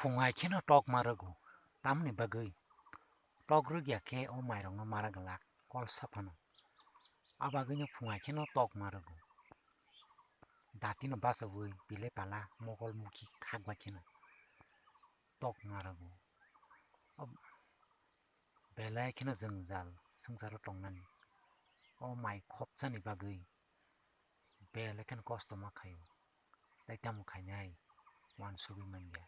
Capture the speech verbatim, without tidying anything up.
Phungai kheno tok ma rwgo, tamni bagwi tok rwgya khe o mairokno mara glak kol saphano. A bagwino phungai kheno tok ma rwgo. Datino bachaui bile pala mokol mukhi khak bai kheno tok ma rwgo. Belai kheno jwngjal swngcharo tongnani. O mai khopchani bagwi belai kheno kosto ma khaio. Tai tamo khainai uansugwi manya.